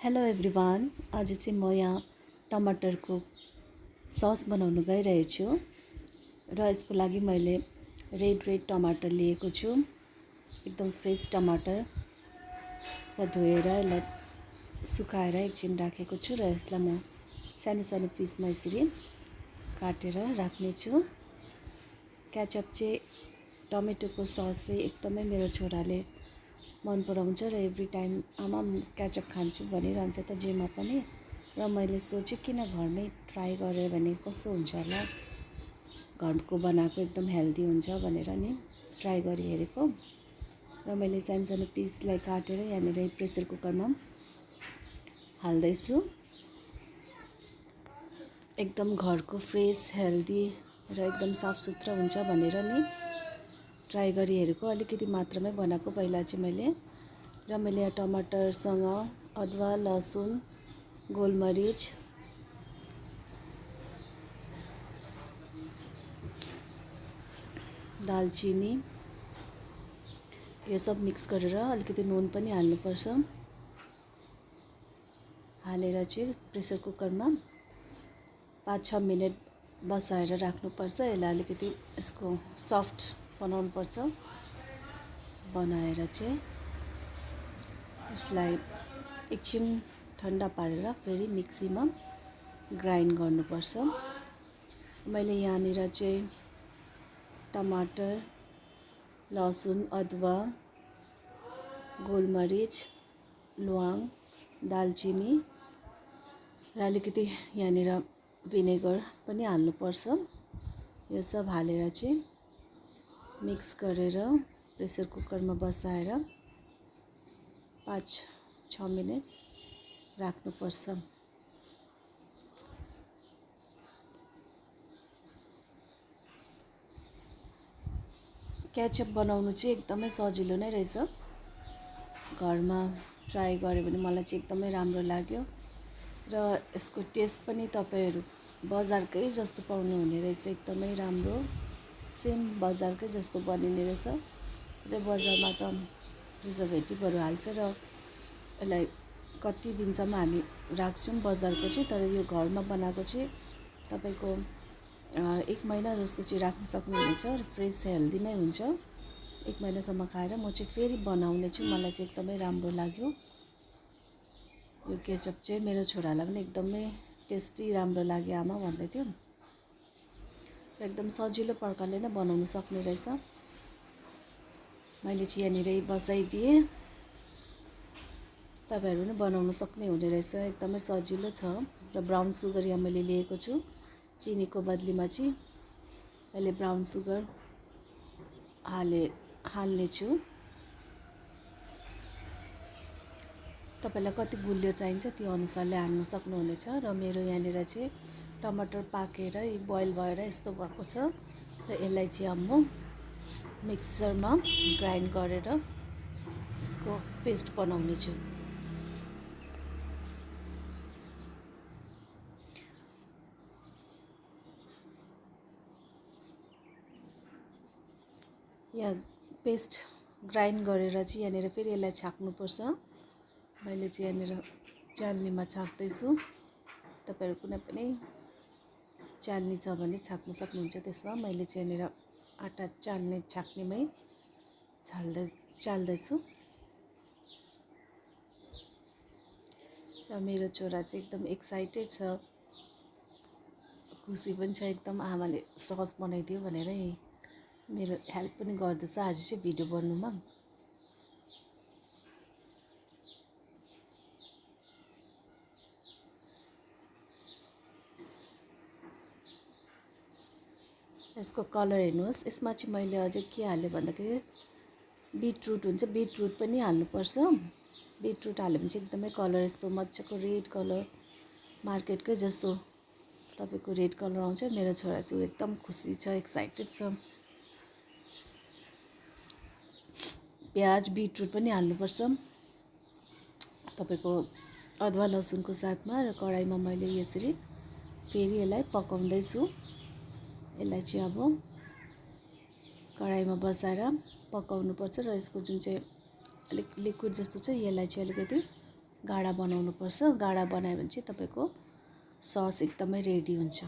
Hello everyone. आज चाहिँ म यहाँ टमाटरको सस बनाउन गइरहेछु र यसको लागि मैले रेड टमाटर लिएको छु। एकदम फ्रेस टमाटर र धोएर यसलाई सुकाएर एकछिन राखेको छु र यसलाई म सानो सानो पिसमा यसरी काटेर राख्ने छु। केचप चाहिँ टमेटोको सस चाहिँ एकदमै मेरो छोराले मन पराउँछ र एभ्री टाइम आमा केचप खान्छु भनिरहन्छ त जेमा पनि। र मैले सोचेँ किन घरमै ट्राई गरेँ भने कस्तो हुन्छ होला, घरको बनाएको एकदम हेल्दी हुन्छ भनेर नि ट्राई गरी हेरेको। र मैले सानो सानो पिसलाई काटेर यहाँनिर प्रेसर कुकरमा हाल्दैछु। एकदम घरको फ्रेस हेल्दी र एकदम साफ सुथरा हुन्छ भनेर नि ट्राई गरी हेरेको। अलिकति मात्रामै बनाएको पहिला चाहिँ मैले यहाँ टमाटरसँग अदुवा, लसुन, गोलमरिच, दालचिनी यो सब मिक्स गरेर अलिकति नुन पनि हाल्नुपर्छ। हालेर चाहिँ प्रेसर कुकरमा 5-6 मिनट बसाएर राख्नुपर्छ। यसलाई अलिकति यसको सफ्ट बनाउनुपर्छ। बनाएर चाहिँ यसलाई एकछिन ठन्डा पारेर फेरि मिक्सीमा ग्राइन्ड गर्नुपर्छ। मैले यहाँनिर चाहिँ टमाटर, लसुन, अदुवा, गोलमरिच, ल्वाङ, दालचिनी र अलिकति यहाँनिर भिनेगर पनि हाल्नुपर्छ। यो सब हालेर चाहिँ मिक्स गरेर प्रेसर कुकरमा बसाएर 5-6 मिनट राख्नुपर्छ। केचप बनाउनु चाहिँ एकदमै सजिलो नै रहेछ। घरमा ट्राई गऱ्यो भने मलाई चाहिँ एकदमै राम्रो लाग्यो र यसको टेस्ट पनि तपाईहरु बजारकै जस्तो पाउनुहुने रहेछ। एकदमै राम्रो, सेम बजारकै जस्तो बनिने रहेछ। चाहिँ बजारमा त प्रिजर्भेटिभहरू हाल्छ र यसलाई कति दिनसम्म हामी राख्छौँ बजारको चाहिँ, तर यो घरमा बनाएको चाहिँ तपाईको 1 महिना जस्तो चाहिँ राख्न सक्नुहुनेछ। फ्रेस हेल्दी नै हुन्छ। 1 महिनासम्म खाएर म चाहिँ फेरि बनाउने छु। मलाई चाहिँ एकदमै राम्रो लाग्यो। यो केचप चाहिँ मेरो छोरालाई पनि एकदमै टेस्टी राम्रो लाग्यो आमा भन्दै थियो। र एकदम सजिलो प्रकारले नै बनाउन सक्ने रहेछ। मैले चाहिँ यहाँनिर बसाइदिएँ। तपाईहरु पनि बनाउन सक्ने हुने रहेछ। एकदमै सजिलो छ। र ब्राउन सुगर यहाँ मैले लिएको छु। चिनीको बदलीमा चाहिँ मैले ब्राउन सुगर हाल्ने छु। तपाईलाई कति गुलियो चाहिन्छ त्यो अनुसारले हाल्न सक्नुहुनेछ। र मेरो यहाँनिर चाहिँ टमाटर पाकेर बोइल भएर यस्तो भएको छ। र यसलाई चाहिँ अब म मिक्सरमा ग्राइन्ड गरेर यसको पेस्ट बनाउने छु। यहाँ पेस्ट ग्राइन्ड गरेर चाहिँ यहाँनिर फेरि यसलाई छाक्नुपर्छ। मैले चाहिँ यहाँनिर चाल्नीमा छाक्दैछु। तपाईहरु कुनै पनि चाल्नी छ भने छाक्न सक्नुहुन्छ। त्यसमा मैले चाहिँ यहाँनिर आटा छाक्नेमै चाल्दैछु। र मेरो छोरा चाहिँ एकदम एक्साइटेड छ, खुसी पनि छ एकदम। आमाले सस बनाइदियो भनेर मेरो हेल्प पनि गर्दैछ आज चाहिँ भिडियो बनाउनुमा। यसको कलर हेर्नुहोस्। यसमा चाहिँ मैले अझै के हालेँ भन्दाखेरि बिटरुट हुन्छ, बिटरुट पनि हाल्नुपर्छ। बिटरुट हाल्यो भने चाहिँ एकदमै कलर यस्तो मजाको रेड कलर, मार्केटकै जस्तो तपाईको रेड कलर आउँछ। मेरो छोरा चाहिँ एकदम खुसी छ, एक्साइटेड छ। प्याज, बिटरुट पनि हाल्नुपर्छ तपाईको अदुवा लसुनको साथमा। र कराईमा मैले यसरी फेरि यसलाई पकाउँदैछु। यसलाई चाहिँ अब कराईमा बसाएर पकाउनुपर्छ र यसको जुन चाहिँ अलिक लिक्विड जस्तो छ यसलाई चाहिँ अलिकति गाढा बनाउनुपर्छ। गाढा बनायो भने चाहिँ तपाईँको सस एकदमै रेडी हुन्छ।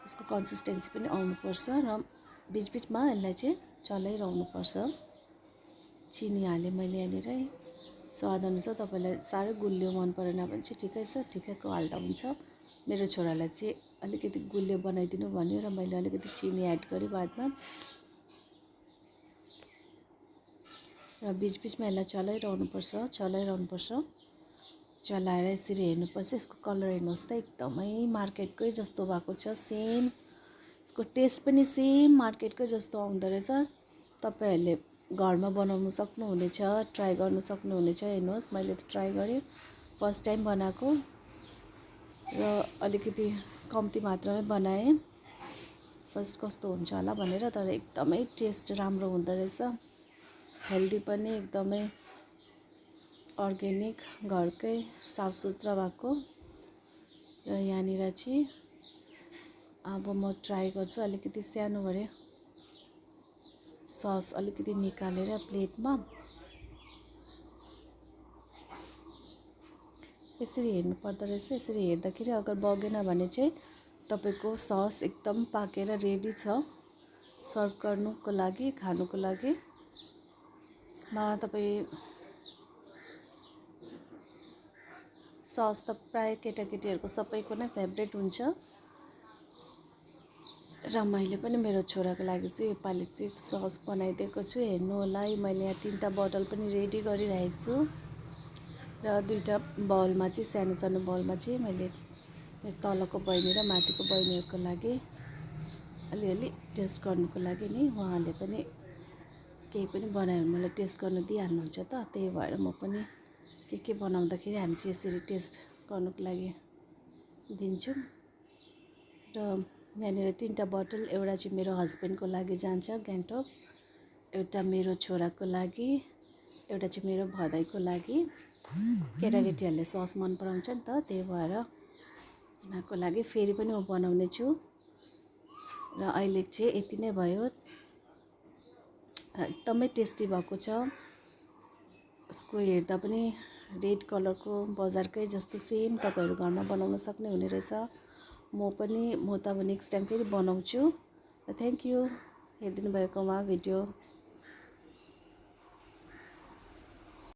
यसको कन्सिस्टेन्सी पनि आउनुपर्छ र बिचबिचमा यसलाई चाहिँ चलाइरहनुपर्छ। चिनी हालेँ मैले यहाँनिर है, स्वादअनुसार। तपाईँलाई साह्रै गुलियो मन परेन भने चाहिँ ठिकै छ, ठिकैको हाल्दा हुन्छ। मेरो छोरालाई चाहिँ अलिकति गुलियो बनाइदिनु भन्यो र मैले अलिकति चिनी एड गरेँ बादमा। र बिचबिचमा यसलाई चलाइरहनुपर्छ। चलाएर यसरी हेर्नुपर्छ। यसको कलर हेर्नुहोस् त, एकदमै मार्केटकै जस्तो भएको छ। सेम यसको टेस्ट पनि सेम मार्केटकै जस्तो आउँदो रहेछ। तपाईँहरूले घरमा बनाउनु सक्नुहुनेछ, ट्राई गर्नु सक्नुहुनेछ। हेर्नुहोस्, मैले त ट्राई गरेँ, फर्स्ट टाइम बनाएको र अलिकति कम्ती मात्रामै बनाएँ। फर्स्ट कस्तो हुन्छ होला भनेर, तर एकदमै टेस्ट राम्रो हुँदो रहेछ। हेल्दी पनि, एकदमै अर्ग्यानिक, घरकै साफसुथरा भएको। र यहाँनिर चाहिँ अब म ट्राई गर्छु अलिकति सानोबडे सस अलिकति निकालेर प्लेटमा। यसरी हेर्नु पर्दो रहेछ। यसरी हेर्दाखेरि अगर बगेन भने चाहिँ तपाईँको सस एकदम पाकेर रेडी छ सर्भ गर्नुको लागि, खानुको लागि। यसमा तपाईँ सस त प्राय केटाकेटीहरूको सबैको नै फेभरेट हुन्छ। र मैले पनि मेरो छोराको लागि चाहिँ योपालि चाहिँ सस बनाइदिएको छु। हेर्नु होला है, मैले यहाँ 3टा बोतल पनि रेडी गरिरहेको छु। र 2टा बाउलमा चाहिँ, सानो सानो बाउलमा चाहिँ मैले मेरो तलको बहिनी र माथिको बहिनीहरूको लागि अलिअलि टेस्ट गर्नुको लागि नि, उहाँहरूले पनि केही पनि बनायो भने मलाई टेस्ट गर्नु दिइहाल्नुहुन्छ त। त्यही भएर म पनि के बनाउँदाखेरि हामी चाहिँ यसरी टेस्ट गर्नुको लागि दिन्छु। र यहाँनिर 3टा बोतल, एउटा चाहिँ मेरो हस्बेन्डको लागि जान्छ गान्तोक, एउटा मेरो छोराको लागि, एउटा चाहिँ मेरो भदाइको लागि। केटाकेटीहरूले सस मन पराउँछ नि त, त्यही भएर उनीहरूको लागि फेरि पनि म बनाउने छु। र अहिले चाहिँ यति नै भयो। एकदमै टेस्टी भएको छ। यसको हेर्दा पनि रेड कलरको बजारकै जस्तो सेम तपाईँहरू घरमा बनाउन सक्ने हुने रहेछ। म त अब नेक्स्ट टाइम फेरि बनाउँछु। थ्याङ्क यू हेरिदिनु भएकोमा भिडियो।